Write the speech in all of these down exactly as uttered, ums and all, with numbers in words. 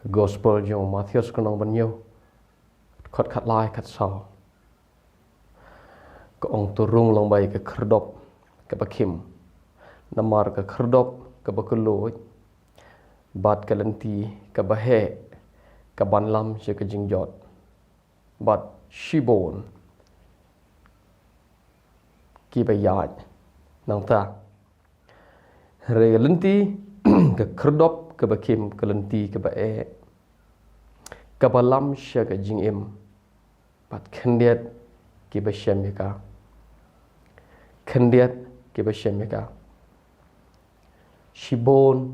Gospel jong u Mathaios ka nong ban ïoh. Khot khatlai khatsaw. Ka ong to rung long bad ka khyrdop kaba khim. Namar ka khyrdop kaba kylluid bad ka lynti kaba heh ka ban lam sha ka jingjot. Bad shibun kiba ïaid nangta. Hynrei ka lynti ka khyrdop kaba khim, ka lynti kaba eh, kaba lam sha ka jingim. Bad khyndiat kiba shem ïa ka. Khyndiat kiba shem ïa ka. Shibun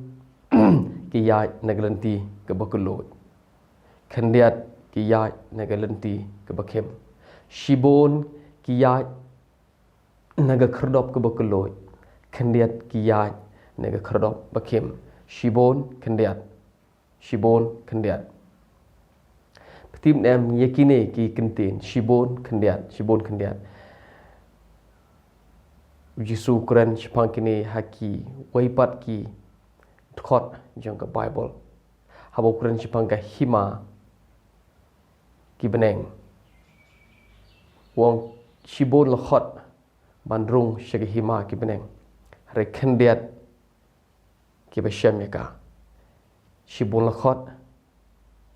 ki ïaid na ka lynti kaba kylluid. Khyndiat ki ïaid na ka lynti kaba khim. Shibun ki ïaid na ka khyrdop kaba kylluid. Khyndiat ki ïaid na ka khyrdop ba khim. Shibun khyndiat. Shibun khyndiat. Phi tip ne em ïa kine ki kyntien, shibun khyndiat, shibun khyndiat. U Jisu u kren shaphang kine ha kiwei pat ki dkhot jong ka Baibl. Haba u kren shaphang ka hima ki bneng, u ong shibun la khot ban rung sha ka hima ki bneng, hynrei khyndiat kiba shem ïa ka. Shibun la khot,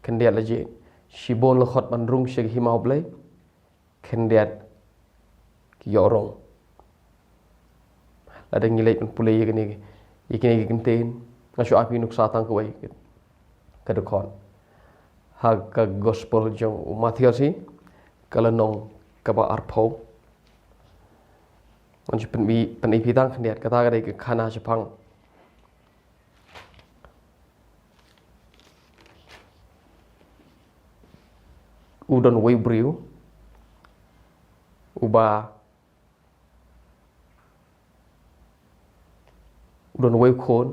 khyndiat la jied. Shibun la khot ban rung sha ka hima U Blei, khyndiat ki ïoh rung. Lada ngi leit ban pule ïa kine, ïa kine ki kyntien, nga shu ai phi nuksa tang kawei ka dkhot. Ha ka Gospel jong u Mathaios hi, ka lynnong kaba arphew. Ngan shu pyn-i, pyn-i phi tang khyndiat, kata ka dei ka khana shaphang u don uwei u briew uba, u don uwei u khun,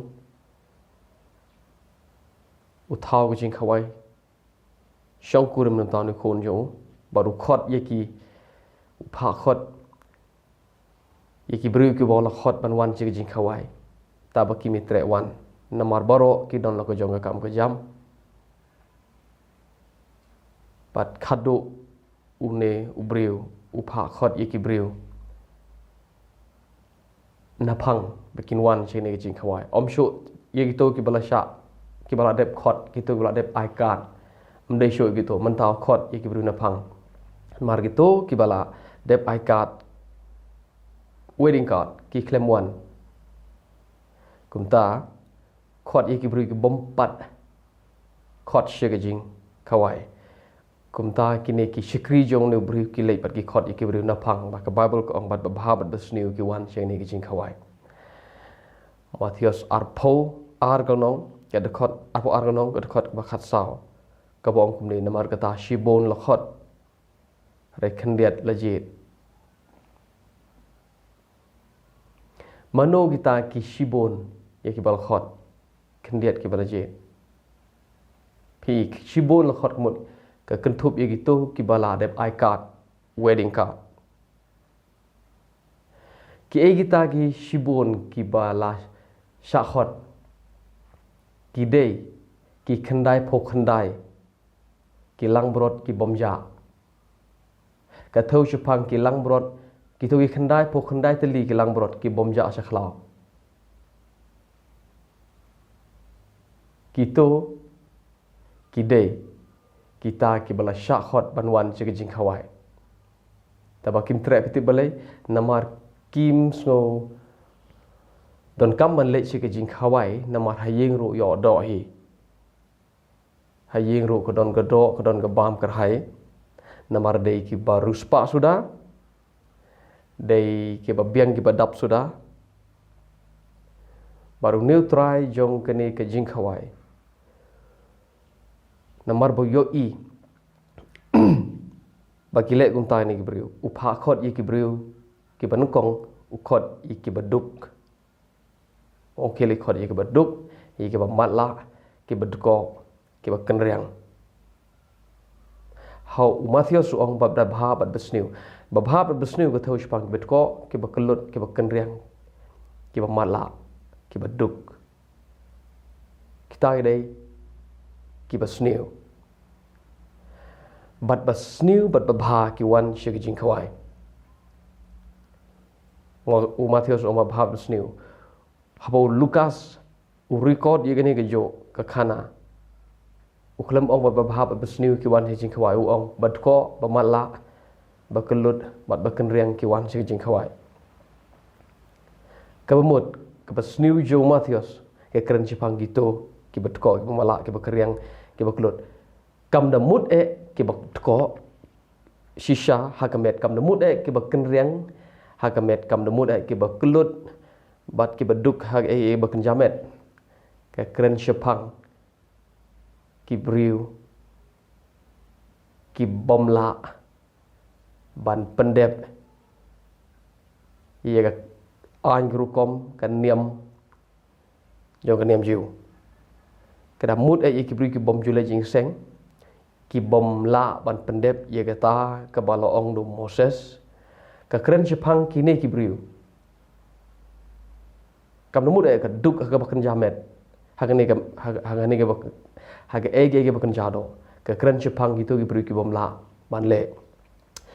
u thaw ka jingkhawai shongkurim na bynta une u khun jong u, bad u khot ïa ki, u phah khot ïa ki briew kiba u la khot ban wan sha ka jingkhawai. Tangba kim treh wan, namar baroh ki don la ka jong ka kam ka jam. Bad khadduh une u briew u phah khot ïa ki briew naphang ba kin wan sha kane ka jingkhawai. Ym shuh ïa kito kiba la shah, kiba la dep khot, kito kiba la dep ai kad. Ym dei shuh ïa kito, mynta u khot ïa ki briew naphang. Namar kito kiba la dep ai kad, wedding card, ki khlem wan. Kumta khot ïa ki briew kibym pat khot sha ka jingkhawai. Kumta kine ki shakri jong une u briew ki leit bad ki khot ïa ki briew naphang, ba ka Baibl ka ong bad babha bad basniew ki wan sha kane ka jingkhawai. Mathaios arphew ar ka lynnong, ka dkhot, arphew ar ka lynnong, ka dkhot ba khatsaw, kaba ong kumne: Namar kata shibun la khot, hynrei khyndiat la jied. Mano kita ki shibun ïa kiba la khot, khyndiat kiba la jied? Phi, shibun la khot ka mut ka kynthup ïa kito kiba la dep ai kad, wedding card. Kiei kita ki shibun kiba la shah khot? Ki dei ki khyndai phew khyndai ki langbrot kibym jah. Ka thew shaphang ki langbrot, kito ki khyndai phew khyndai tylli ki langbrot kibym jah sha khlaw. Kito ki dei kita kiba la shah khot ban wan sha ka jingkhawai. Tangba kim treh, phi tip balei? Namar kim sngew donkam ban leit sha ka jingkhawai, namar ha ïing ruh ïoh doh hi. Ha ïing ruh ka don ka doh, ka don ka bam kyrhai. Namar dei kiba riewspah suda, dei kiba biang kiba dap suda. Bad une u trai jong kane ka jingkhawai, namar ba u ïohi ba ki leh kumta ïa kine ki briew, u phah khot ïa ki briew kiba nyngkong, u khot ïa kiba duk. Ong khie lei, khot ïa kiba duk, ïa kiba matlah, kiba dkoh, kiba kynriang. Haba u Mathaios u ong bad babha bad basniew, babha bad basniew ka thew shaphang kiba dkoh, kiba kyllut, kiba kynriang, kiba matlah, kiba duk. Kita ki dei ki ba sniew. Bad ba sniew bad ba bha ki wan sha ka jingkhawai. Ngo u Mathaios u ong ba bha bad ba sniew. Haba u Lukas u record ïa kane ka jong ka khana, u khlem ong ba ba bha bad ba sniew ki wan sha ka jingkhawai, u ong ba dkoh, ba matlah, ba kyllut bad ba kynriang ki wan sha ka jingkhawai. Kaba mut, kaba sniew jong u Mathaios ka kren shaphang kito ki ba dkoh, ki ba matlah, ki ba kynriang, ki ba kyllut. Kam da mut eh ki ba dkoh shisha ha ka met, kam da mut eh ki ba kynriang ha ka met, kam da mut eh ki ba kyllut bad ki ba duk ha ka ei ei ba kynja met. Ka kren shaphang ki briew ki bym lah ban pyndep ïa ka aiñ, ka rukom, ka niam jong ka niam Jiw. Ka da mut eh ïa ki briew ki bym ju leh jingïaseng, ki bym lah ban pyndep ïa kata kaba la ong da u Moses. Ka kren shaphang kine ki briew. Kam da mut eh ka duk ha kaba kynja met, ha kane ka, ha, ha kane kaba, ha ka ei ka ei kaba kynja doh. Ka kren shaphang kito ki briew ki bym lah ban leh.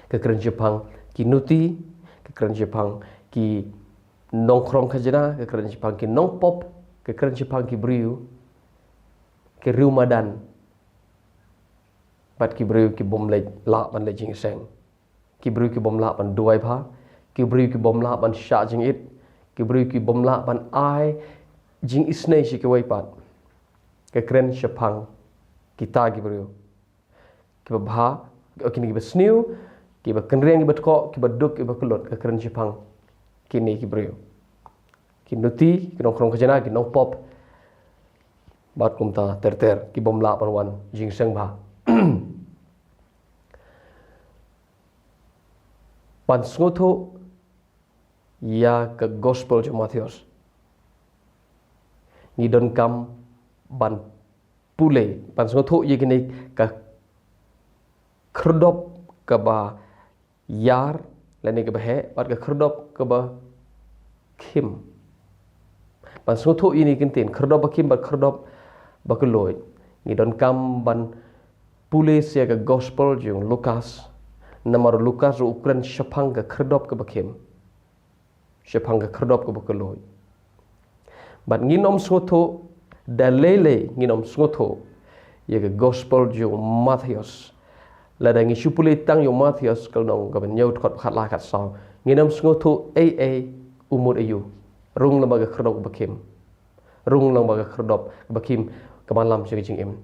Ka kren shaphang ki nuti, ka kren shaphang ki nongkhrong khajna, ka kren shaphang ki nongpop, ka kren shaphang ki briew ki riew madan bad ki briew ki bym leh, lah ban leh jingïaseng, ki briew ki bym lah ban duwai bha, ki briew ki bym lah ban shah jingit, ki briew ki bym lah ban ai jingisynei sha kiwei pat. Ka kren shaphang kita ki briew ki ba bha, o, kine ki ba sniew, ki ba kynriang, ki ba dkoh, ki ba duk, ki ba kyllut. Ka kren shaphang kine ki briew, ki nuti, ki nongkhrong khajna, ki nongpop bad kumta ter ter, ki bym lah ban wan jingïaseng bha. Ban sngewthuh ïa ka gospel jong u Mathaios, ngi donkam ban pule, ban sngewthuh ïa kine ka khyrdop kaba ïar lane kaba heh bad ka khyrdop kaba khim. Ban sngewthuh ïa kine ki ktien khyrdop ba khim bad khyrdop ba kylluid, ngi donkam ban pule sa ïa ka gospel jong u Lukas. Namar u Lukas ruh u kren shaphang ka khyrdop kaba khim, shaphang ka khyrdop kaba kylluid. Bad ngin ym sngewthuh da lei lei, ngin ym sngewthuh ïa ka gospel jong u Mathaios lada ngi shu pule tang ïa u Mathaios ka lynnong kaba hynñiew, dkhot ba khatlai, khatsaw. Ngin ym sngewthuh ei ei, u mut aïu, rung lyngba ka khyrdop kaba khim. Rung lyngba ka khyrdop kaba khim ka ban lam sha ka jingim.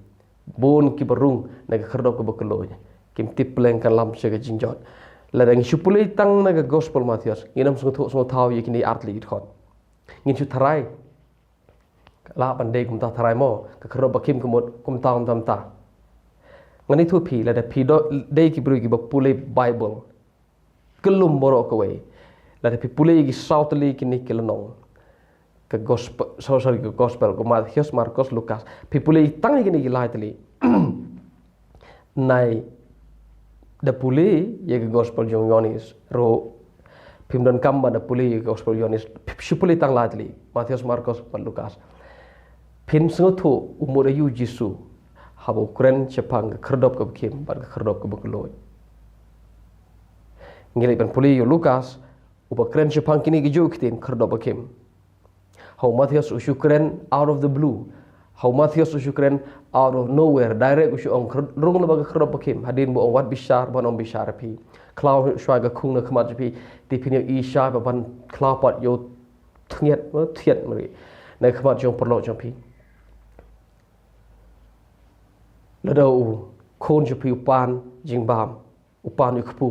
Bun ki ba rung na ka khyrdop kaba kylluid, kim tip pleng ka lam sha ka jingjot. Lada ngi shu pule tang na ka gospel Mathaios, ngin ym sngewthuh sngewthaw ïa kine artylli ki dkhot. Ngin shu tharai, lah ban dei kumta tharai mo, ka khyrdop ba khim ka mut kumta kumta kumta. Ngan ïathuh phi, lada phi dei ki briew ki ba pule Bible kyllum baroh kawei, lada phi pule ïa ki saw tylli kine ki lynnong, ka gospel, sorry, sorry, ka gospel, ka Mathaios, Markos, Lukas, phi pule tang ïa kine ki lai tylli. Nai da pule ïa ka gospel jong u Ïoannis ruh, phim donkam ban da pule ïa ka gospel Ïoannis, phi shu pule tang lai tylli, Mathaios, Markos bad Lukas, phin sngewthuh u mut aïu u Jisu haba u kren shaphang ka khyrdop kaba khim bad ka khyrdop kaba kylluid. Ngi leit ban pule ïa u Lukas, uba kren shaphang kine ki juh ki ktien khyrdop ba khim. Ha u Mathaios u shu kren out of the blue. Ha u Mathaios u shu kren out of nowhere, direct u shu ong, khyr-, rung lyngba ka khyrdop ba khim. Hadien ba u ong, wat bishar, ban ym bishar ïa phi. Khlaw shuwa ka khung na khmat jong phi, te phin ïohi shai ba ban khlaw pat ïa u thngiat, eh, thiat mari na khmat jong u paralok jong phi. Lada u khun jong phi u pan jingbam, u pan ïa u kpu,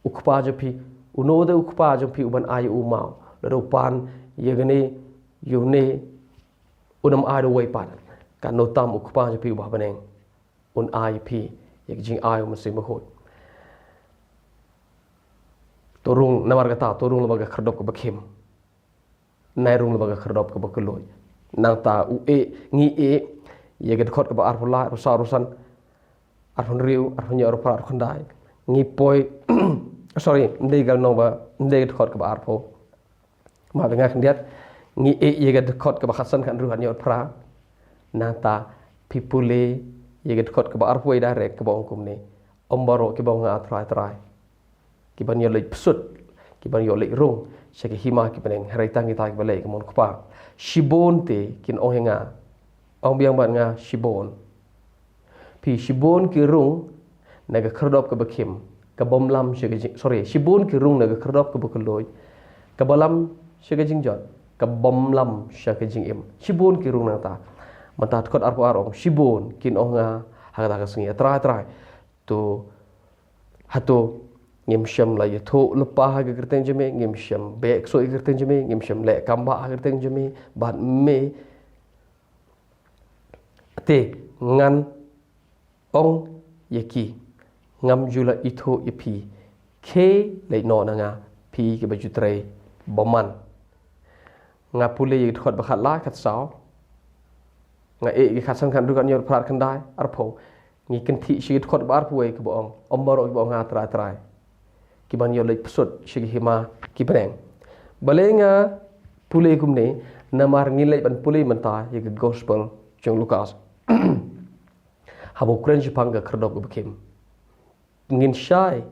u kpa jong phi, uno te u kpa jong phi u ban ai ïa u maw? Lada u pan ïa kane ïa une, un ym ai da uwei pat, katno tam u Kpa jong phi uba ha bneng un ai ïa phi ïa ka jingai u Mynsiem Bakhuid. To rung, namar kata, to rung lyngba ka khyrdop kaba khim. Nai rung lyngba ka khyrdop kaba kylluid. Nangta u ïeh, ngi ïeh ïa ka dkhot kaba arphew lai, arphew saw, arphew san, arphew hynriew, arphew hynñiew, arphew phra, arphew khyndai. Ngi poi, sorry, ym dei ka lynnong ba, ym dei ka dkhot kaba arphew. Map ïa nga khyndiat, ngi ïeh ïa ka dkhot kaba khatsan, khathynriew, khathynñiew, khatphra. Nangta Phi pule ïa ka dkhot kaba arphew direct kaba ong kumne. Ym baroh kiba ong nga Trai Trai kiban ïoh leit psut, kiban ïoh leit rung sha ka hima ki bneng, hynrei tang kita kiba leh ka mon Kpa. Shibun te kin ong ïa nga, ong biang bad nga shibun. Phi shibun ki rung na ka khyrdop kaba khim, ka bym lam sha ka jing, sorry, shibun ki rung na ka khyrdop kaba kylluid, kaba lam sha ka jingjot, ka bym lam sha ka jingim. Shibun ki rung nangta. Mynta dkhot arphew ar ong shibun kin ong nga ha kata ka sngi, Trai Trai, to hato ngim shym la ïathuh lypa ha ka kyrteng jong me, ngim shym beh ksuid ha ka kyrteng jong me, ngim shym leh kam bha ha ka kyrteng jong me, bad me. Te ngan ong ïa ki, ngam ju la ithuh ïa phi, khie leit noh na nga, phi kiba ju trei bymman. Nga pule ïa ki dkhot ba khatlai, khatsaw. Nga ïeh ïa ki khatsan, khathynriew, khathynñiew, khathynriew, arphew. Ngi kynthih sha ki dkhot ba arphew wei kaba ong, ym baroh kiba ong nga Trai Trai kiban ïoh leit psut sha ka hima ki bneng. Balei nga pule kumne? Namar ngin leit ban pule mynta ïa ka gospel jong Lukas. Haba u kren shaphang ka khyrdop kaba khim, ngin shai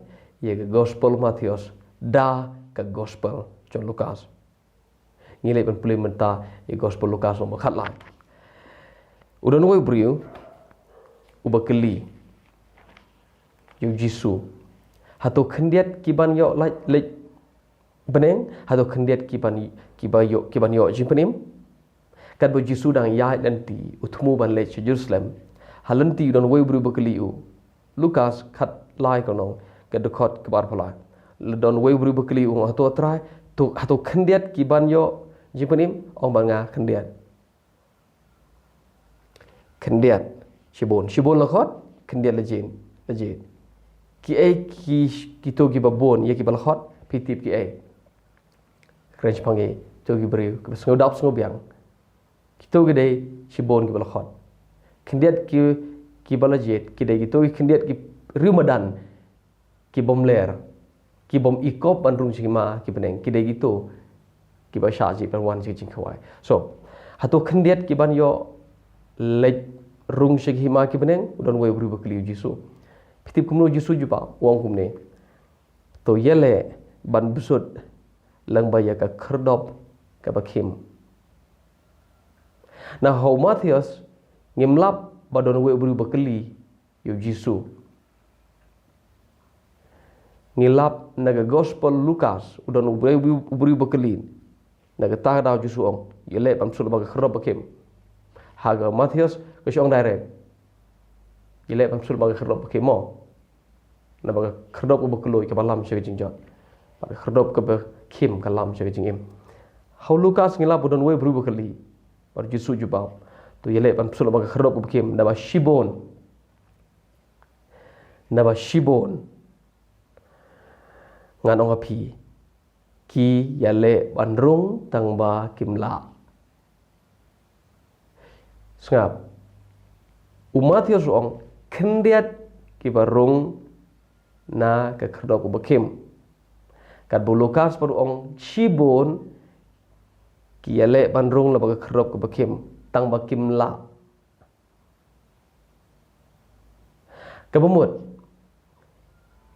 ïa ka gospel Mathaios da ka gospel jong Lukas. Ngi leit ban pule mynta ïa gospel Lukas lynnong ba khatlai. U don uwei u briew uba kylli ïa u Jisu, hato khyndiat kiban ïoh leit, leit bneng, hato khyndiat kiban, kiba ïoh, kiban ïoh jingpynim? Katba u Jisu dang ïaid lynti, u thmu ban leit sha Jerusalem, ha lynti u don uwei u briew ba kylli u. Lukas khatlai, ka lynnong ka dkhot kaba arphew lai. La don uwei u briew ba kylli u, hato Trai, to, hato khyndiat kiban ïoh jingpynim? Ong bad nga khyndiat. Khyndiat. Shibun. Shibun la khot, khyndiat la jied, la jied. Kiei ki, kito kiba bun ïa kiba la khot, phi tip kiei? Kren shaphang kito ki briew kiba sngewdap sngewbiang. Kito ki dei shibun kiba la khot. Khyndiat ki, kiba la jied ki dei kito ki khyndiat ki riew madan, ki bym ler, ki bym ikop ban rung sha ki hima ki bneng, ki dei kito kiba shah jied ban wan sha ka jingkhawai. So, hato khyndiat kiban ïoh leit rung sha ki hima ki bneng? U don uwei u briew ba kylli u Jisu. Phi tip kumno u Jisu u jubab? U ong kumne: To ïaleh ban psut lyngba ïa ka khyrdop kaba khim. Na ha u Mathaios ngim lap ba don uwei u briew ba kylli ïa u Jisu. Ngi lap na ka gospel Lukas, u don u briew, u briew ba kylli. Na kata ka daw u Jisu u ong, ïaleh ban psut lyngba ka khyrdop ba khim. Ha ka Mathaios ka shu ong direct, ïaleh ban psut lyngba ka khyrdop ba khim mo. Naba ka khyrdop kaba kylluid kaba lam sha ka jingjot, bad ka khyrdop kaba khim ka lam sha ka jingim. Ha u Lukas ngi lap u don uwei u briew ba kylli, bad u Jisu u jubab, to ïaleh ban psut lyngba ka khyrdop kaba khim. Naba shibun, naba shibun ngan ong ha phi, ki ïaleh ban rung tangba kim lah. Sngap. U Mathaios u ong khyndiat kiba rung na ka khyrdop kaba khim. Katba u Lukas pat u ong shibun ki ïaleh ban rung lyngba ka khyrdop kaba khim, tangba kim lah. Kaba mut,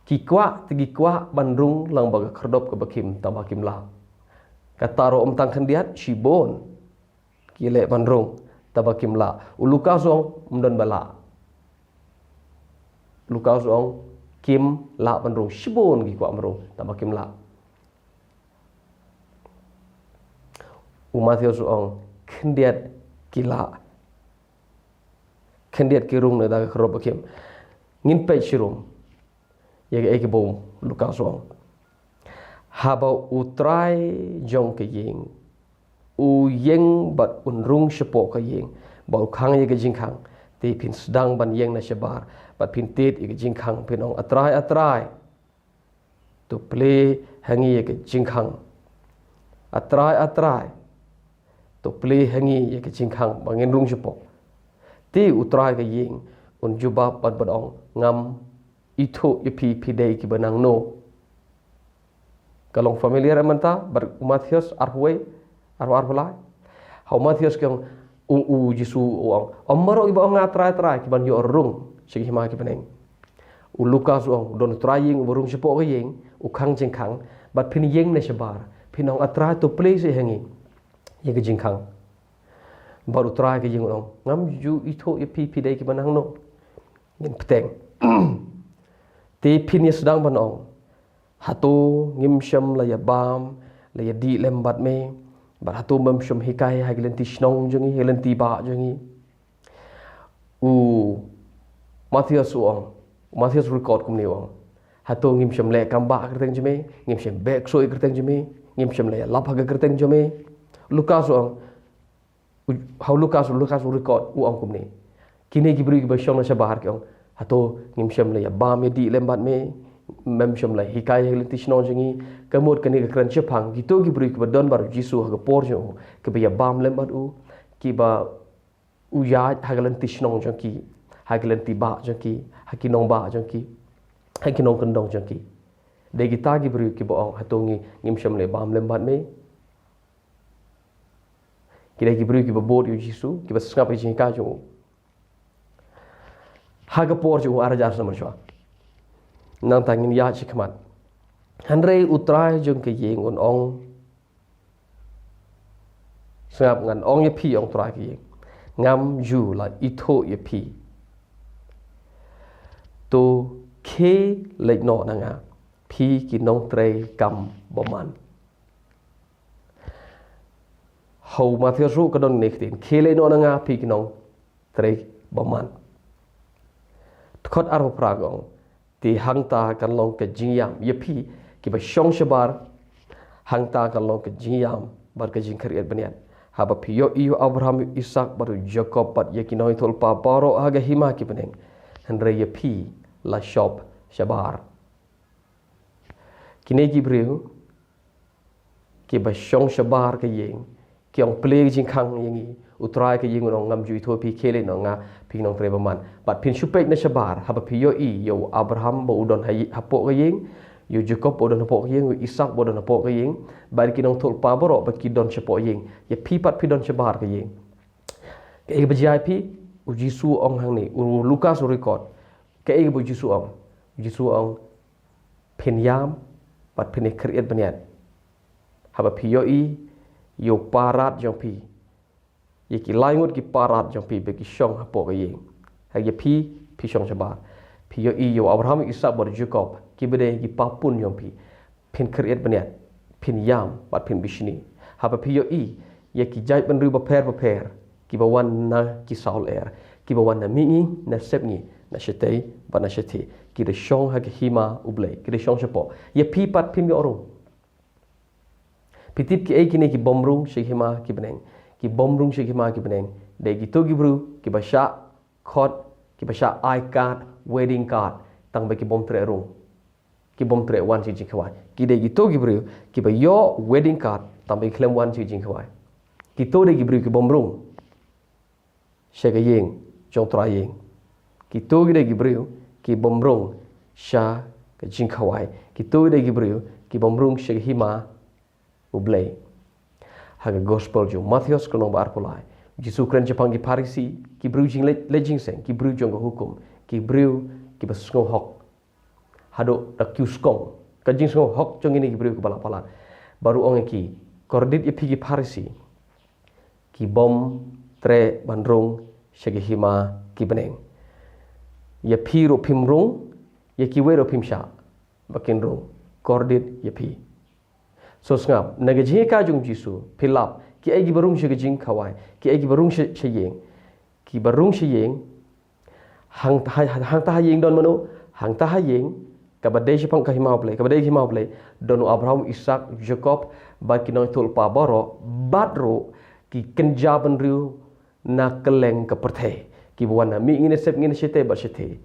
ki kwah te ki kwah ban rung lyngba ka khyrdop kaba khim, tangba kim lah. Kata ruh ym tang khyndiat, shibun ki ïaleh ban rung, tangba kim lah. U Lukas u ong ym don ba lah. U Lukas u ong kim lah ban rung, shibun ki kwah ban rung, tangba kim lah. U Mathaios u ong khyndiat ki lah. Khyndiat ki rung na ka khyrdop ba khim. Ngin peit shirum ïa kaei kaba u Lukas u ong. Haba u trai jong ka ïing u ïeng bad un rung shapoh ka ïing, bad u khang ïa ka jingkhang, te phin sdang ban ïeng na shabar bad phin tied ïa ka jingkhang, phin ong, A Trai, A Trai, to plie ha ngi ïa ka jingkhang. A Trai, A Trai, to plie ha ngi ïa ka jingkhang ba ngin rung shapoh. Te u trai ka ïing un jubab bad un ong, Ngam ithuh ïa phi, phi dei kiba nangno. Ka long familiar mynta bad u Mathaios arphew wei, arphew, arphew lai. Ha u Mathaios ka ong, U, u Jisu u ong, ym baroh kiba ong nga Trai, Trai, ki ban ïoh rung sha ka hima ki bneng. U Lukas u ong, don u trai ïing uba rung shapoh ka ïing, u khang jingkhang, bad phin ïeng na shabar, phin ong, A Trai, to plie seh ha ngi ïa ka jingkhang. Bad u trai ka ïing u ong, ngam ju ithuh ïa phi, phi dei kiba nangno. Ngin bteng. Te phin ïa sdang ban ong, hato ngim shym la ïa bam, la ïa dih lem bad me, bad hato mem shym hikai ha ki lynti shnong jong ngi, ha ki lynti bah jong ngi. U Mathaios u ong, u Mathaios record kumne u ong, hato ngim shym leh kam bah ha ka kyrteng jong me, ngim shym beh ksuid ha ka kyrteng jong me, ngim shym la ïalap ha ka kyrteng jong me. Lukas u ong, u, ha u Lukas, u Lukas u record u ong kumne, kine ki briew kiba shong na shabar ki ong, hato ngim shym la ïa bam ïa dih lem bad me, mem shym la hikai ha ki lynti shnong jong ngi. Ka mut kane ka kren shaphang kito ki briew kiba don bad u Jisu ha ka por jong u, kiba ïa bam lem bad u, kiba u ïaid ha ki lynti shnong jong ki, ha ki lynti bah jong ki, ha ki nongbah jong ki, ha ki nongkyndong jong ki. Dei kita ki briew kiba ong, hato ngi, ngim shym la bam lem bad me. Ki dei ki briew kiba bud ïa u Jisu, kiba sngap ïa ka jinghikai jong u. Ha ka por jong u, ar hajar snem mynshuwa. Nangta ngin ïaid shakhmat. Hynrei u trai jong ka ïing un ong, sngap, ngan ong ïa phi, ong u trai ka ïing, ngam ju la ithuh ïa phi. To khie leit noh na nga, phi ki nongtrei kam bymman. Ha u Mathaios ruh ka don kane ka ktien, khie leit noh na nga, phi ki nongtrei bymman. Dkhot arphew phra ka ong, te hangta kan long ka jingïam ïa phi kiba shong shabar, hangta kan long ka jingïam bad ka jingkhariat bniat, haba phi ïohi ïa u Abraham, ïa u Isaak bad ïa u Jakob bad ïa ki nongïathuhlypa baroh ha ka hima ki bneng, hynrei ïa phi la shop shabar. Kine ki briew kiba shong shabar ka ïing ki ong, plie ka jingkhang ïa ngi. U trai ka ïing u ong, ngam ju ithuh ïa phi, khie leit noh na nga, phi ki nongtrei bymman. Bad phin shu peit na shabar, haba phi ïohi ïa u Abraham ba u don ha, hapoh ka ïing, ïa u Jakob ba u don hapoh ka ïing, ïa u Isaak ba u don hapoh ka ïing, bad ki nongïathuhlypa baroh ba ki don shapoh ïing, ïa phi pat phi don shabar ka ïing. Kaei kaba jia ïa phi? U Jisu u ong hangne, u Lukas u record, kaei kaba u Jisu u ong? U Jisu u ong, phin ïam bad phin ïa khariat bniat haba phi ïohi ïa u parad jong phi, ïa ki lai ngut ki parad jong phi ba ki shong hapoh ka ïing. Ha ïa phi, phi shong shabar, phi ïohi ïa u Abraham, Isaak bad Jakob, kiba dei ki papun jong phi, phin khariat bniat, phin ïam bad phin bishni. Haba phi ïohi ïa ki jaitbynriew bapher bapher kiba wan na ki saw lyer, kiba wan na mihngi, na sepngi, na shatei bad na shathie, ki da shong ha ka hima U Blei, ki da shong shapoh, ïa phi pat phim ïoh rung. Phi tip kiei kine ki bym rung sha ka hima ki bneng? Ki bym rung sha ka hima ki bneng dei kito ki briew kiba shah khot, kiba shah ai card, wedding card, tang ba ki bym treh rung, ki bym treh wan sha ka jingkhawai. Ki dei kito ki briew kiba ïoh wedding card tang ba ki khlem wan sha ka jingkhawai. Kito dei ki briew ki bym rung sha ka ïing jong u trai ïing. Kito ki dei ki briew ki bym rung sha ka jingkhawai. Kito ki dei ki briew ki bym rung sha ka hima U Blei. Ha ka gospel jong u Mathaios, ka lynnong ba arphew lai, u Jisu u kren shaphang ki Pharisi, ki briew jingleh, leh jingïaseng, ki briew jong ka hukum, ki briew kiba sngew hok haduh da kiew skong. Ka jingsngew hok jong kine ki briew kiba la palat. Bad u ong ïa ki, kordit ïa phi ki Pharisi, ki bym treh ban rung sha ka hima ki bneng. Ïa phi ruh phim rung, ïa kiwei ruh phim shah ba kin rung. Kordit ïa phi. So sngap, na ka jinghikai jong u Jisu, phi lap, kiei kiba rung sha ka jingkhawai, kiei kiba rung sha, sha ïing, kiba rung sha ïing, hang, ha, ha, hangta ha ïing don mano? Hangta ha ïing, kaba dei shaphang ka hima U Blei, kaba dei ka hima U Blei, don u Abraham, Isaak, Jakob, bad ki nongïathuhlypa baroh, bad ruh ki kynja bynriew na kylleng ka pyrthei, kiba wan na mihngi, na sepngi, na shatei bad shatei.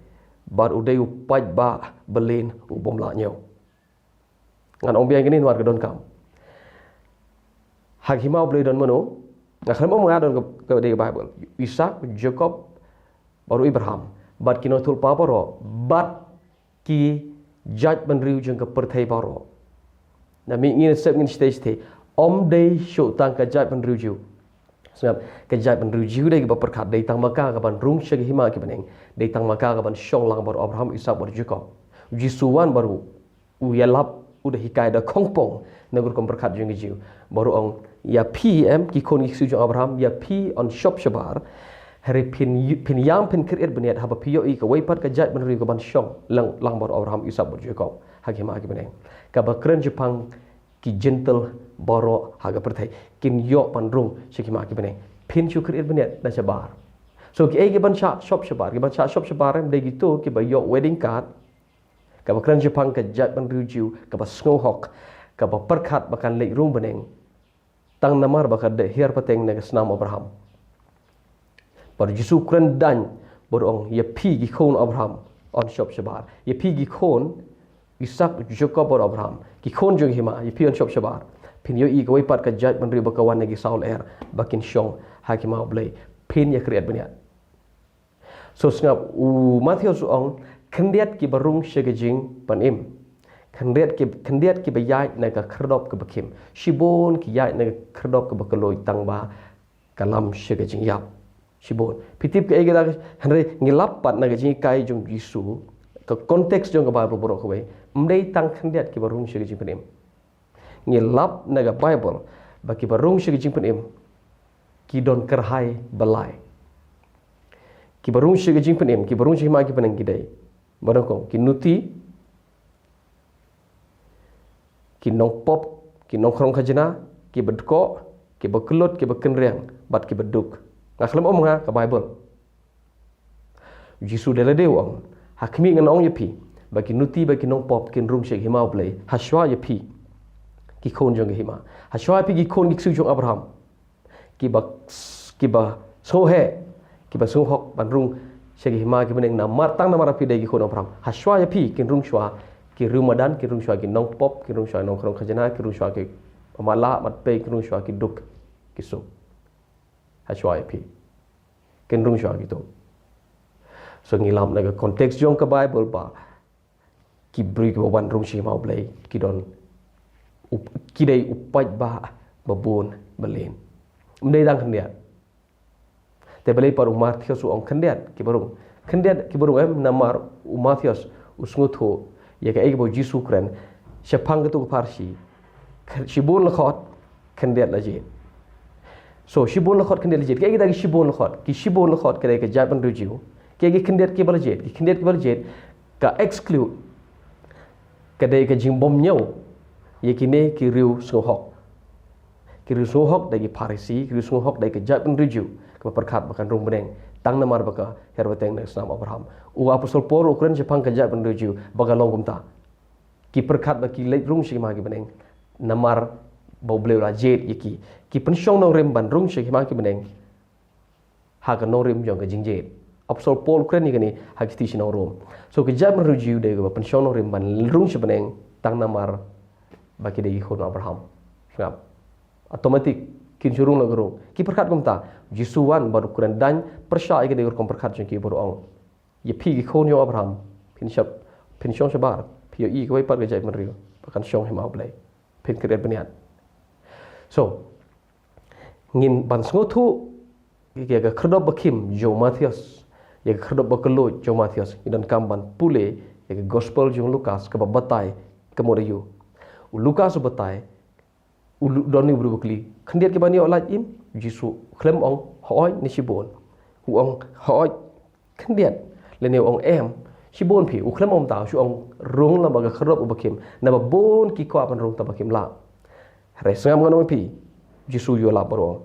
Bad u dei u paidbah bylin u bym lah ñiew. Ngan ong biang kine namar ka donkam. Ha ka hima U Blei don mano? Nga khlem ong nga, don ka, ka dei ka Baibl. Isaak, Jakob, bad u Abraham, bad ki nongïathuhlypa baroh, bad ki jaitbynriew jong ka pyrthei baroh, na mihngi, na sepngi, na shatei shatei. Ym dei shuh tang ka jaitbynriew Jiw. Sngap, ka jaitbynriew Jiw dei kaba pyrkhat, dei tang ma ka kaban rung sha ka hima ki bneng, dei tang ma ka kaban shong lang bad u Abraham, Isaak bad Jakob. U Jisu wan bad u, u ïalap, u da hikai da khongpong na ka rukom pyrkhat jong ki Jiw. Bad u ong, ïa phi em, ki khun ki ksiew jong Abraham, ïa phi yn shop shabar. Hynrei phin, phin ïam, phin khyrïet bniat haba phi ïohi kawei pat ka jaitbynriew kaban shong lang, lang bad u Abraham, Isaak bad Jakob ha ki hima ki bneng. Kaba kren shaphang ki Jentil baroh ha ka pyrthei kin ïoh ban rung sha ki hima ki bneng. Phin shu khyrïet bniat na shabar. So kiei kiban shah shop shabar, kiban shah shop shabar em, dei kito kiba ïoh wedding card kaba kren shaphang ka jaitbynriew Jiw kaba sngewhok, kaba pyrkhat ba kan leit rung bneng tang namar ba ka dei hiar pateng na ka snam Abraham. Bad u Jisu kren daiñ bad u ong, ïa phi ki khun Abraham, yn shop shabar. Ïa phi ki khun Isaak, Jakob bad Abraham, ki khun jong hima, ïa phi yn shop shabar. Phin ïohi kawei pat ka jaitbynriew ba ka wan na ki saw lyer ba kin shong ha ki hima U Blei. Phin ïa khyrïet bniat. So sngap, u Mathaios u ong, khyndiat kiba rung sha ka jingpynim. Khyndiat ki, khyndiat kiba ïaid na ka khyrdop kaba khim. Shibun ki ïaid na ka khyrdop kaba kylluid tang ba ka lam sha ka jingïap. Shibun. Phi tip kaei kata, hynrei ngi lap pat na ka jinghikai jong u Jisu, ka context jong ka Baibl baroh kawei, ym dei tang khyndiat kiba rung sha ka jingpynim. Ngi lap na ka Baibl ba kiba rung sha ka jingpynim ki don kyrhai ba lai. Kiba rung sha ka jingpynim, kiba rung sha ki hima ki bneng ki dei, ba nyngkong, ki nuti, ki nongpop, ki nongkhrong khajna, kiba dkoh, kiba kyllut, kiba kynriang bad kiba duk. Nga khlem ong nga, ka Baibl. U Jisu da lade u ong, ha khmih, ngan ong ïa phi ba ki nuti bad ki nongpop kin rung sha ka hima U Blei. Hashwa ïa phi, ki khun jong ka hima. Hashwa ïa phi, ki khun ki ksiew jong Abraham, kiba, kiba sngewheh, kiba sngewhok ban rung sha ka hima ki bneng namar, tang namar ba phi dei ki khun Abraham. Hashwa ïa phi, kin rung shwa ki riewmadan, kin rung shwa ki nongpop, kin rung shwa ki nongkhrong khajna, kin rung shwa ki matlah matpei, kin rung shwa ki duk ki suk. Hashwa ïa phi, kin rung shwa kito. So ngi lap na ka context jong ka Baibl ba ki briew kiba wan rung sha ka hima U Blei ki don, u, ki dei u paidbah ba bun ba lin. Ym dei tang khyndiat. Te balei pat u Mathaios u ong khyndiat kiba rung? Khyndiat kiba rung em, namar u Mathaios u sngewthuh ïa kaei kaba u Jisu u kren shaphang kato ka pharshi. Shibun lyngkhot, khyndiat la jied. So shibun lyngkhot, khyndiat la jied. Kaei kita ki shibun lyngkhot? Ki shibun lyngkhot ka dei ka jaitbynriew Jiw. Kaei ki khyndiat kiba la jied? Ki khyndiat kiba la jied ka exclude, ka dei ka jingbymñiew ïa kine ki riewsngewhok. Ki riewsngewhok dei ki Pharisi, ki riewsngewhok dei ka jaitbynriew Jiw kaba pyrkhat ba kan rung bneng tang namar ba ka hiar pateng na ka snam Abraham. U Apostol Paul u kren shaphang ka jaitbynriew Jiw ba ka long kumta. Ki pyrkhat ba ki leit rung sha ka hima ki bneng namar ba U Blei u la jied ïa ki. Ki pynshong nongrim ban rung sha ka hima ki bneng ha ka nongrim jong ka jingjied. Apostol Paul u kren ïa kane ha ki shithi sha ki nong Rom. So ka jaitbynriew Jiw dei kaba pynshong nongrim ban rung sha bneng tang namar ba ki dei ki khun Abraham. Sngap. Automatic kin shu rung la ka rung. Ki pyrkhat kumta. U Jisu wan bad u kren daiñ pyrshah ïa kane ka rukom pyrkhat jong ki bad u ong, ïa phi ki khun jong Abraham, phin shop, phin shong shabar, phi ïohi kawei pat ka jaitbynriew ba kan shong ha hima U Blei. Phin khyrïet bniat. So ngin ban sngewthuh ïa ka khyrdop ba khim jong u Mathaios, ïa ka khyrdop ba kylluid jong u Mathaios, ngi donkam ban pule ïa ka gospel jong u Lukas kaba batai ka mut aïu. U Lukas u batai, u don une u briew ba kylli, khyndiat kiban ïoh lait im? U Jisu u khlem ong hooid ne shibun. U ong hooid, khyndiat. Lane u ong em, shibun phi. U khlem ong kumta, u shu ong rung lyngba ka khyrdop uba khim. Naba bun ki kwah ban rung tangba kim lah. Hynrei sngap, ngan ong ïa phi, u Jisu u ïalap bad u ong,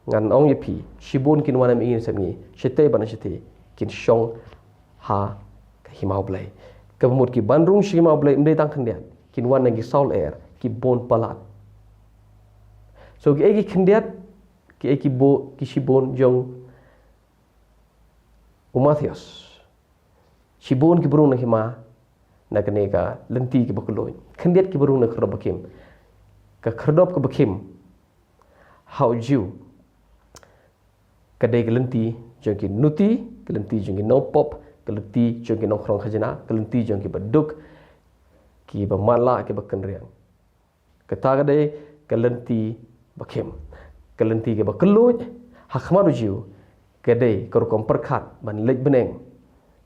ngan ong ïa phi, shibun kin wan na mihngi sepngi, shatei bad shatei, kin shong ha ka hima U Blei. Kaba mut kiban rung sha ka hima U Blei ym dei tang khyndiat, kin wan na ki saw lyer, ki bun palat. So kiei ki khyndiat, kiei ki bo-, ki shibun jong u Mathaios? Shibun kiba rung na hima, na kane ka lynti kaba kylluid. Khyndiat kiba rung na khyrdop ba khim. Ka khyrdop kaba khim ha u Jiw ka dei ka lynti jong ki nuti, ka lynti jong ki nongpop, ka lynti jong ki nongkhrong khajna, ka lynti jong kiba duk, kiba matlah, kiba kynriang. Kata ka dei ka lynti ba khim, ka lynti kaba kylluid, Ha khmat u Jiw, ka dei ka rukom pyrkhat ban leit bneng,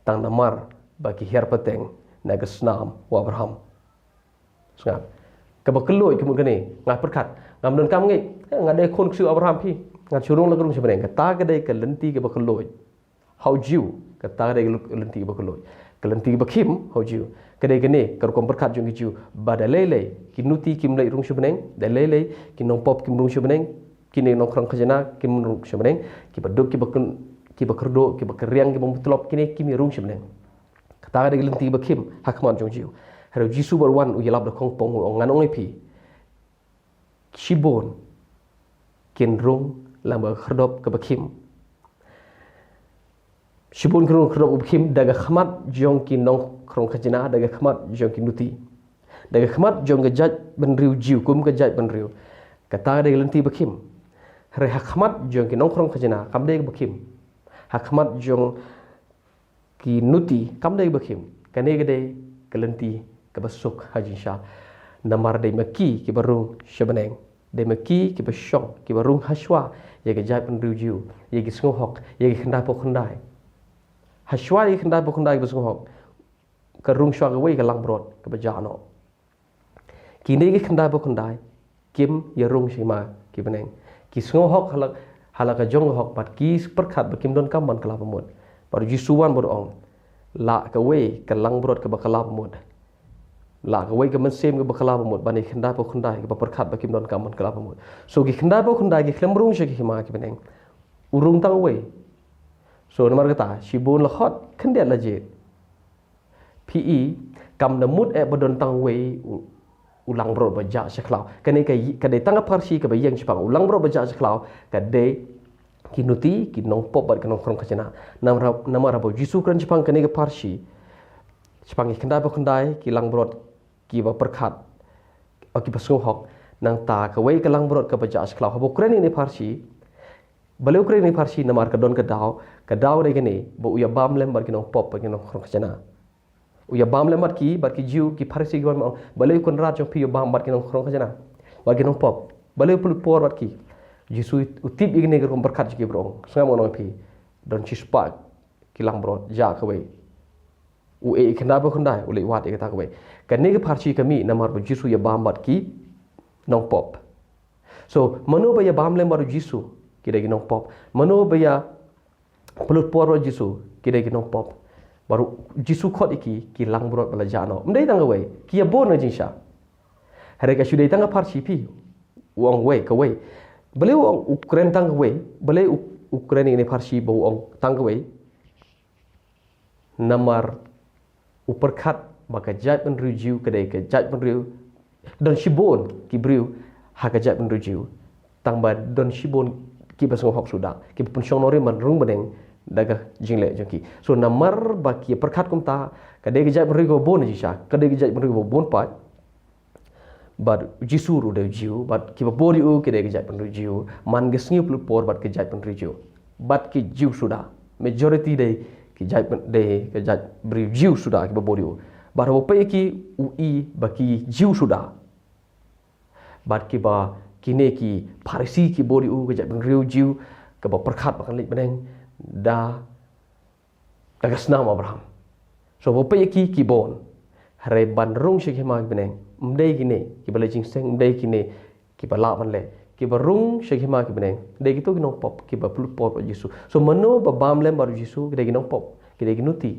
tang namar ba ki hiar pateng na ka snam u Abraham. Sngap. Kaba kylluid kumno kane, nga pyrkhat, ngam donkam ngeit, eh, nga dei khun ksiew Abraham phi, ngan shu rung la ka rung sha bneng. Kata ka dei ka lynti kaba kylluid. Ha u Jiw, kata ka dei ka lynti kaba kylluid. Ka lynti kaba khim, ha u Jiw, ka dei kane ka rukom pyrkhat jong ki Jiw, ba da lei lei ki nuti kim leit rung sha bneng, da lei lei ki nongpop kim rung sha bneng, kine nongkhrong khajna kim rung sha bneng, kiba duk, kiba kyn-, kiba kyrduh, kiba kyrriang, kiba mutlop, kine kim rung sha bneng. Kata ka dei ka lynti ba khim ha khmat jong u Jiw. Hynrei u Jisu bad u wan u ïalap da khongpong, u ong, ngan ong ïa phi, shibun kin rung lyngba ka khyrdop kaba khim. Shibun kin rung khyrdop kaba khim da ka khmat jong ki nongkhrong khajna, da ka khmat jong ki nuti, da ka khmat jong ka jaitbynriew Jiw kum ka jaitbynriew. Kata ka dei ka lynti ba khim. Hynrei ha khmat jong ki nongkhrong khajna kam dei kaba khim. Ha khmat jong ki nuti kam dei kaba khim. Kane ka dei ka lynti kaba suk ha jingshisha. Namar dei ma ki kiba rung sha bneng, dei ma ki kiba shong, kiba rung hashwa ïa ka jaitbynriew Jiw, ïa ki sngewhok, ïa ki khyndai paw khyndai. Hashwa ïa ki khyndai paw khyndai kiba sngewhok, ka rung shwa kawei ka langbrot kaba jah noh. Kine ki khyndai paw khyndai kim ïarung sha ma ki bneng. Ki sngewhok ha la, ha la ka jong ka hok, bad ki pyrkhat ba kim donkam ban kylla ba mut. Bad u Jisu wan bad u ong, lah kawei ka langbrot kaba kylla ba mut. Lah kawei ka mynsiem kaba kylla ba mut ban ïa ki khyndai paw khyndai kiba pyrkhat ba kim donkam ban kylla ba mut. So ki khyndai paw khyndai ki khlem rung sha ki hima ki bneng. U rung tang uwei. So namar kata, shibun la khot, khyndiat la jied. Phi i, kam da mut eh ba don tang uwei u, u langbrot ba jah sha khlaw. Kane ka, ka dei tang ka pharshi kaba ïeng shaphang u langbrot ba jah sha khlaw, ka dei ki nuti, ki nongpop bad ki nongkhrong khajna. Namar, namar ba u Jisu kren shaphang kane ka pharshi, shaphang ki khyndai paw khyndai ki langbrot kiba pyrkhat, o, kiba sngewhok. Nangta kawei ka langbrot kaba jah sha khlaw. Haba u kren ïa kane ka pharshi, balei u kren ïa kane ka pharshi? Namar ka don ka daw, ka daw dei kane, ba u ïabam lem bad ki nongpop bad ki nongkhrong khajna. U ïabam lem bad ki, bad ki Jiw, ki Pharisi ki wan, ma, balei u Kynrad jong phi u ïabam bad ki nongkhrong khajna, bad ki nongpop? Balei u pynlut por bad ki? Jisu u tip ïa kane ka rukom pyrkhat jong ki, bad u ong, sngap, ngan ong ïa phi, don shispah ki langbrot jah kawei. U ïeh ïa ki khyndai paw khyndai, u leit wad ïa kata kawei. Kane ka pharshi ka mih namar ba u Jisu u ïabam bad ki nongpop. So mano ba ïabam lem bad u Jisu? Ki dei ki nongpop. Mano ba ïa pynlut por bad u Jisu? Ki dei ki nongpop. Bad u Jisu u khot ïa ki, ki langbrot ba la jah noh. Ym dei tang kawei, ki ïabun na jingshisha. Hynrei ka shu dei tang ka pharshi, phi, u ong wei, kawei. Balei u ong u kren tang kawei? Balei u, u kren ïa kane ka pharshi ba u ong tang kawei? Namar u pyrkhat ba ka jaitbynriew Jiw ka dei ka jaitbynriew, don shibun ki briew ha ka jaitbynriew Jiw, tangba don shibun kiba sngewhok suda, kiba pynshong nongrim ban rung bneng da ka jingleh jong ki. So namar ba ki pyrkhat kumta, ka dei ka jaitbynriew kaba bun jingshisha, ka dei ka jaitbynriew kaba bun pat. Bad u Jisu ruh u dei u Jiw, bad kiba bud ïa u ki dei ka jaitbynriew Jiw. Man ka sngi u pynlut por bad ka jaitbynriew Jiw, bad ki Jiw suda. Majority dei ki jaitbyn-, dei ka jaitbynriew Jiw suda kiba bud ïa u. Bad haba u peit ïa ki, u i ba ki Jiw suda. Bad kiba, kine ki Pharisi ki bud ïa u, ka jaitbynriew Jiw kaba pyrkhat ba kan leit bneng da da ka snam Abraham. So haba u peit ïa ki, ki bun. Hynrei ban rung sha ki hima ki bneng, ym dei kine kiba leh jingïaseng, ym dei kine kiba lah ban leh. Kiba rung sha ki hima ki bneng dei kito ki nongpop kiba pynlut por bad u Jisu. So mano ba bam lem bad u Jisu? Ki dei ki nongpop, ki dei ki nuti.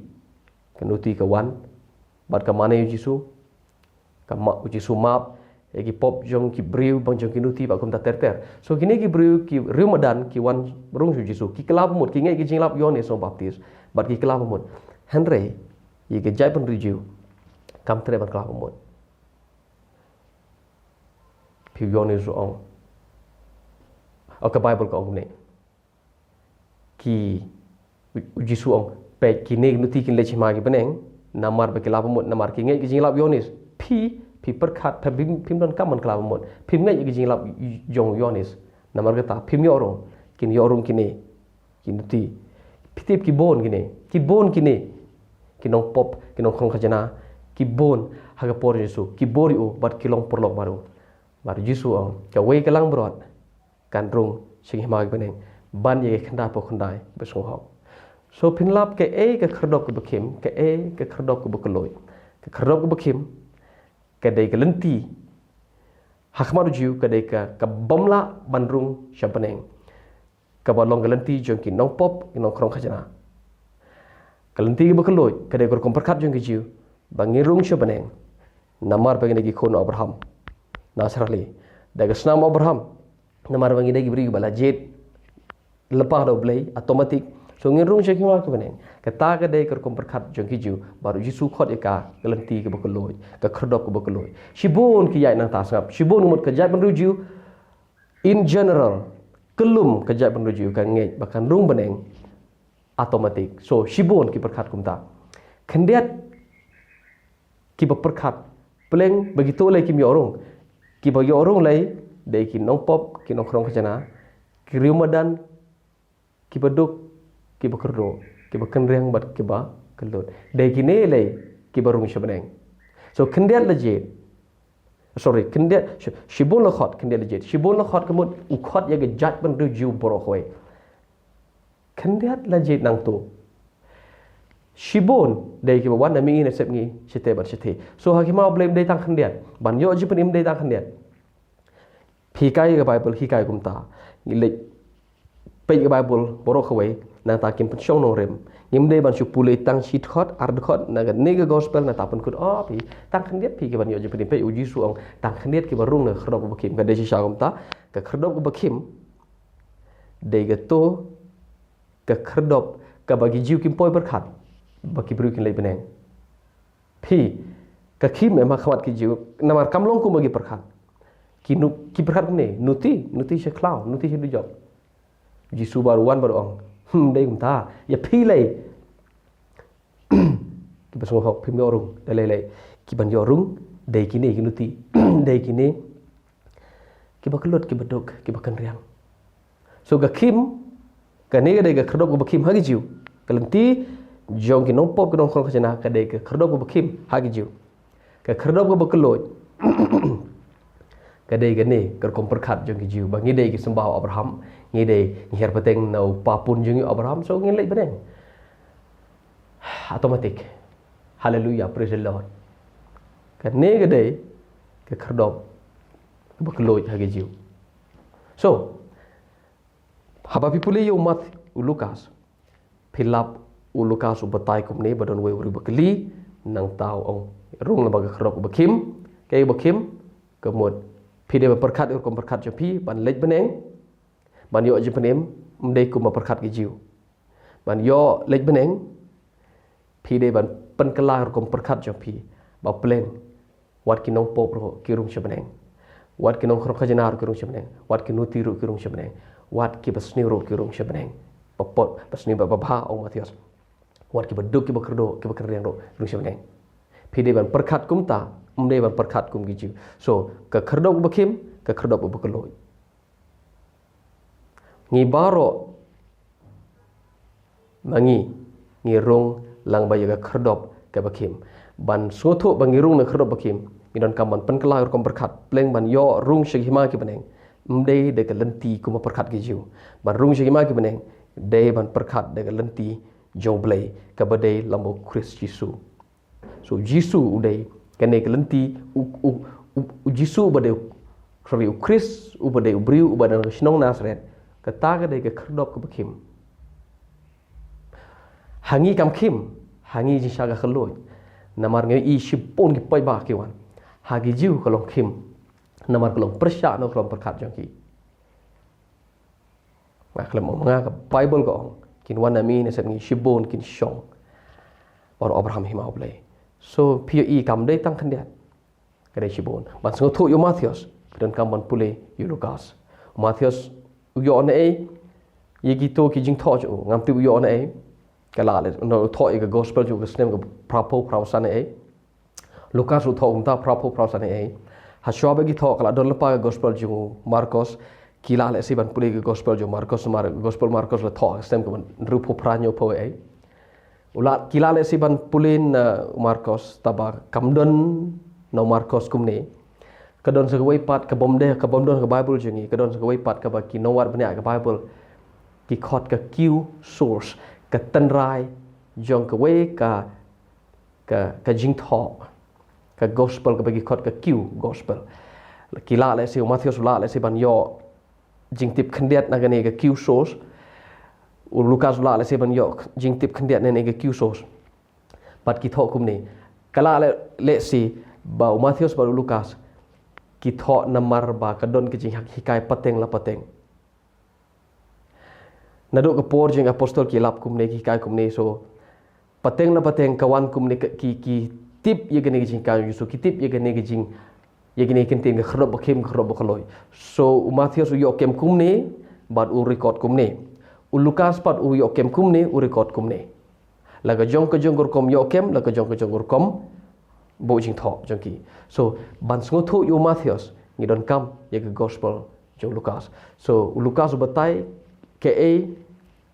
Ka nuti ka wan bad ka mane ïa u Jisu. Ka ma-, u Jisu u map ïa ki pop jong ki briew bad jong ki nuti bad kumta ter ter. So kine ki briew, ki riew madan, ki wan rung sha u Jisu, ki kylla ba mut, ki ngeit ïa ka jinglap u Ïoannis Nongbaptis, bad ki kylla ba mut. Hynrei ïa ka jaitbynriew Jiw kam treh ban kylla ba mut. Phi, u Ïoannis u ong, o, ka Baibl ka ong kumne. Ki, u, u Jisu u ong, peit, kine ki nuti kin leit sha hima ki bneng namar ba ki kylla ba mut, namar ki ngeit ïa ka jinglap u Ïoannis. Phi, phi pyrkhat, phi, phim, phim donkam ban kylla ba mut. Phim ngeit ïa ka jinglap jong u Ïoannis. Namar kata phim ïoh rung. Kin ïoh rung kine ki nuti. Phi tip ki bun kine, ki bun kine ki nongpop, ki nongkhrong khajna, ki bun ha ka por u Jisu, ki bud ïa u bad ki long paralok bad u. Bad u Jisu u ong, kawei ka langbrot kan rung sha ki hima ki bneng, ban ïa ka khyndai phew khyndai ba sngewhok. So phin lap kaei ka khyrdop kaba khim, kaei ka khyrdop kaba kylluid. Ka khyrdop kaba khim ka dei ka lynti ha khmat u Jiw, ka dei ka, ka bym lah ban rung sha bneng, kaba long ka lynti jong ki nongpop, ki nongkhrong khajna. Ka lynti kaba kylluid ka dei ka rukom pyrkhat jong ki Jiw ba ngin rung sha bneng namar ba ngi dei ki khun u Abraham. Naturally, da ka snam u Abraham, namar ba ngi dei ki briew ba la jied lypa da U Blei, automatic. So ngin rung sha ki ma ki bneng. Kata ka dei ka rukom pyrkhat jong ki Jiw bad u Jisu u khot ïa ka ka lynti kaba kylluid, ka khyrdop kaba kylluid. Shibun ki ïaid nangta, sngap, shibun, ka mut ka jaitbynriew Jiw in general, kyllum ka jaitbynriew Jiw ka ngeit ba kan rung bneng automatic. So shibun ki pyrkhat kumta. Khyndiat kiba pyrkhat pleng ba kito lei kim ïoh rung. Kiba ïoh rung lei dei ki nongpop, ki nongkhrong khajna, ki riew madan, kiba duk, kiba kyrduh, kiba kynriang bad kiba kylluid. Dei kine lei kiba rung sha bneng. So khyndiat la jied, sorry, khyndiat, shi-, shibun la khot, khyndiat la jied. Shibun la khot ka mut u khot ïa ka jaitbynriew Jiw baroh kawei. Khyndiat la jied nangto. Shibun dei kiba wan na mihngi na sepngi, shate bad shate. So ha ki ma U Blei ym dei tang khyndiat. Ban ïoh jingpynim ym dei tang khyndiat. Phi hikai ka Baibl, hikai kumta. Ngi leit peit ka Baibl baroh kawei, nangta kim pynshong nongrim. Ngim dei ban shu pule tang shi dkhot, ar dkhot na kane ka gospel, nangta pynkut, oh, phi tang khyndiat phi ki ban ïoh jingpynim. Peit, u Jisu u ong tang khyndiat kiba rung na ka khyrdop kaba khim. Ka dei shisha kumta, ka khyrdop kaba khim dei kato ka khyrdop kaba ki Jiw kim poi pyrkhat ba ki briew kin leit bneng. Phi, ka khim em ha khmat ki Jiw, namar kam long kumba ki pyrkhat. Ki nu-, ki pyrkhat kumne, nuti, nuti sha khlaw, nuti sha dujok. Jisu baroh wan baroh ong, hmm, dei kumta, ïa phi lei. Kiba sngewhok phim ïoh rung, da lei lei. Ki ban ïoh rung dei kine ki nuti, dei kine kiba kylluid, kiba duk, kiba kynriang. So ka khim, kane ka dei ka khyrdop kaba khim ha ki Jiw. Ka lynti jong ki nongpop, ki nongkhrong khajna, ka dei ka khyrdop kaba khim ha ki Jiw. Ka khyrdop kaba kylluid ka dei kane ka rukom pyrkhat jong ki Jiw ba ngi dei ki symbai u Abraham, ngi dei, ngi hiar pateng na u papun jong ngi u Abraham, so ngin leit bneng. Automatic. Hallelujah, praise the Lord. Kane ka dei ka khyrdop kaba kylluid ha ki Jiw. So haba phi pule ïa u Math-, u Lukas, phi lap u Lukas u batai kumne ba don uwei u briew ba kylli, nangta u ong, rung lyngba ka khyrdop kaba khim, kaei kaba khim, ka mut phi dei ban pyrkhat ïa ka rukom pyrkhat jong phi ban leit bneng, ban ïoh jingpynim, ym dei kumba pyrkhat ki Jiw. Ban ïoh leit bneng, phi dei ban pynkylla rukom pyrkhat jong phi ba pleng wat ki nongpop ruh ki rung sha bneng, wat ki nongkhrong khajna ruh ki rung sha bneng, wat ki nuti ruh ki rung sha bneng, wat kiba sniew ruh ki rung sha bneng. Ba pop, ba sniew, ba, ba bha, ong Mathaios. Wat kiba duk, kiba kyrduh, kiba kynriang ruh ki rung sha bneng. Phi dei ban pyrkhat kumta, ym dei ban pyrkhat kum ki Jiw. So ka khyrdop kaba khim, ka khyrdop kaba kylluid. Ngi baroh ma ngi, ngi rung lyngba ïa ka khyrdop kaba khim. Ban sngewthuh ba ngi rung na ka khyrdop ba khim, ngi donkam ban pynkylla ka rukom pyrkhat pleng ban ïoh rung sha ki hima ki bneng. Ym dei da ka lynti kumba pyrkhat ki Jiw. Ban rung sha ki hima ki bneng, dei ban pyrkhat da ka lynti jong U Blei kaba dei lyngba u Khrist Jisu. So u Jisu u dei kane ka lynti, u, u, u, u Jisu uba dei, sorry, u Khrist uba dei u briew uba don ha ka shnong Nasareth. Kata ka dei ka khyrdop kaba khim. Ha ngi kam khim, ha ngi jingshai ka kylluid. Namar ngi ïohi shibun ki paidbah ki wan. Ha ki Jiw ka long khim. Namar ka long pyrshah na ka rukom pyrkhat jong ki. Nga khlem ong ma nga, ka Baibl ka ong, kin wan na mihngi na sepngi, shibun kin shong baroh ha hima U Blei. So phi ïohi kam dei tang khyndiat, ka dei shibun. Ban sngewthuh ïa u Mathaios, phi donkam ban pule ïa u Lukas. U Mathaios u ïoh naei ïa kito ki jingthoh jong u? Ngam tip u ïoh naei. Ka la leh, u thoh ïa ka gospel jong u ka snem ka phra phew phra san naei. Lukas u thoh kumta, phra phew phra san naei. Ha shuwa ba ki thoh ka la don lypa ka gospel jong u Markos. Ki la leh shi ban pule ka gospel jong u Markos, namar gospel Markos la thoh ha ka snem kaba hynriew phew phra hynñiew phew ei. U la, ki la leh shi ban pule na u Markos, tangba kam don na u Markos kumne. Ka don sa kawei pat kaba ym dei, kaba ym don ha ka Baibl jong ngi, ka don sa kawei pat kaba ki nongwad bniah ka Baibl ki khot ka Q source, ka tynrai jong kawei ka ka ka jingthoh, ka gospel kaba ki khot ka Q gospel. Ki lah lehse, u Mathaios u lah lehse ban ïoh jingtip khyndiat na kane ka Q source, u Lukas u lah lehse ban ïoh jingtip khyndiat na kane ka Q source. Bad ki thoh kumne, ka lah lehse ba u Mathaios bad u Lukas ki thoh namar ba ka don ka jinghikai pateng la pateng. Naduh ka por jong ki apostol ki lap kumne, ki hikai kumne, so pateng la pateng ka wan kumne, ki ki tip ïa kane ka jinghikai jong u Jisu, ki tip ïa kane ka jing ïa kane ka ktien ka khyrdop ba khim, khyrdop ba khlaiñ. So u Mathaios u ïoh kem kumne bad u record kumne. U Lukas pat u ïoh kem kumne, u record kumne. La ka jong ka jong ka rukom ïoh kem, la ka jong ka jong ka rukom buh jingthoh jong ki. So ban sngewthuh ïa u Mathaios ngi donkam ïa ka gospel jong u Lukas. So u Lukas u batai kaei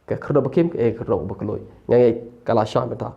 ka khyrdop ba khim, kaei ka khyrdop ba khlaiñ. Nga ngeit ka la shai mynta.